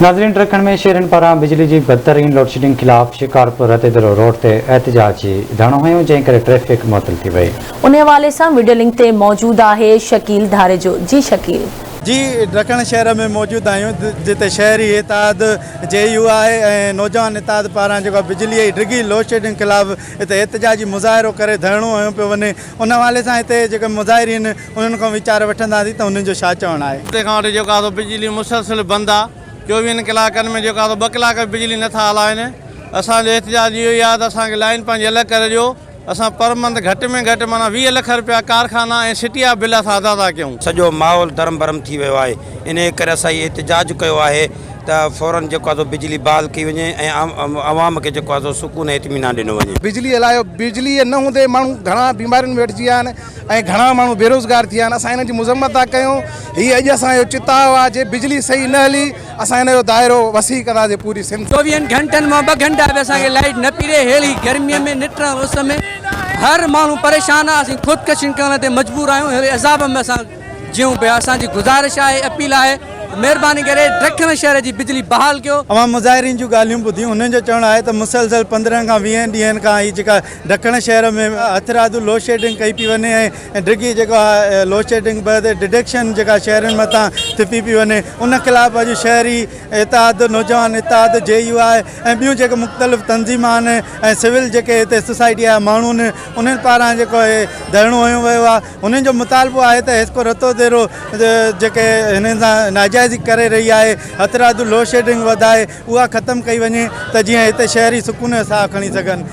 ناظرين ڊکڻ ۾ شهرين پاران بجلي جي بدترين لوڊشيڊنگ خلاف شڪارپور رتيدرو روڊ تي احتجاجي ڌرڻو هنيو جنهن ڪري ٽريفڪ معطل ٿي وئي. ان حوالي سان وڊيو لنڪ تي موجود آهي شڪيل ڌاريجو جي شڪيل. جي ڊکڻ شهر ۾ موجود آهيون جتي شهري اتحاد جي يو آء ۽ نوجوان اتحاد پاران جيڪو بجلي جي ڊگهي لوڊشيڊنگ خلاف هتي احتجاجي مظاهرو ڪري ڌرڻو هنيو پيو وڃي ان حوالي سان هتي جيڪي مظاهرين انهن کان ويچار وٺنداسين ته انهن جو ڇا چوڻ آهي. هفتي کان وٺي جيڪو آ سو بجلي مسلسل بند آ چوويهن ڪلاڪن ۾ جيڪو آ سو ٻه ڪلاڪ به بجلي نٿا هلائن اسان جو احتجاج اهو ئي آ ته اسان کي لائين پنهنجي الڳ ڪري ڏيو اسان پر منٿ گهٽ ۾ گهٽ معنيٰ 20 لک رپيا ڪارخانا ۽ سٽي جا بل اسان ادا ٿا ڪيون. سڄو ماحول درهم برهم ٿي ويو آهي انهيء ڪري اسان هي احتجاج ڪيو آهي ته فورن جيڪو آهي سو بجلي بحال ڪئي وڃي ۽ عوام کي جيڪو آهي سو سڪون ۽ اطمينان ڏنو وڃي. بجلي هلايو بجلي نه هوندي ماڻهو گهڻا بيمارين ۾ وٺجي ويا آهن ۽ گهڻا ماڻهو بيروزگار ٿي ويا آهن اسان انهن جي مذمت ٿا ڪيون هي اڄ اسان جو چتاء آهي جي بجلي صحيح نه هلي اسان ان جو دائرو وسيع ڪنداسين پوري سنڌ. چوويهن گهنٽن مان ٻه گهنٽا به اسان کي لائيٽ نه پئي ڏئي ههڙي گرمي ۾ نٽڻ اس ۾ هر ماڻهو پريشان آهي اسين خودڪشين ڪرڻ تي مجبور آهيون ههڙي عذاب ۾ اسان جيئون پيا اسان جي گذارش آهي اپيل آهي ته مهرباني ڪري ڊکڻ شهر جي بجلي بحال ڪيو. اوهان مظاهرين جون ڳالهيون ٻڌيون هنن جو چوڻ آهي ته مسلسل 15 کان 20 ڏينهن کان هي جيڪا ڊکڻ شهر ۾ هٿرادو لوڊشيڊنگ ڪئي پئي وڃي ۽ ڊگهي جيڪا لوڊشيڊنگ بعد ڊڊڪشن جيڪا شهرين مٿان ٿڦي پئي وڃي ان خلاف اڄ شهري اتحاد نوجوان اتحاد جي يو آء ۽ ٻيون جيڪي مختلف تنظيم آهن ۽ سول جيڪي هتي سوسائٽي جا ماڻهو آهن انهن پاران جيڪو هي ڌرڻو هنيو ويو آهي انهن جو مطالبو آهي ته حيسڪو رتوديرو جيڪي هنن سان ناجائزي ڪري رهي آهي هٿرادو لوڊشيڊنگ وڌائي اها ختم ڪئي وڃي ته جيئن هتي شهري سڪون جو ساهه کڻي سگهن.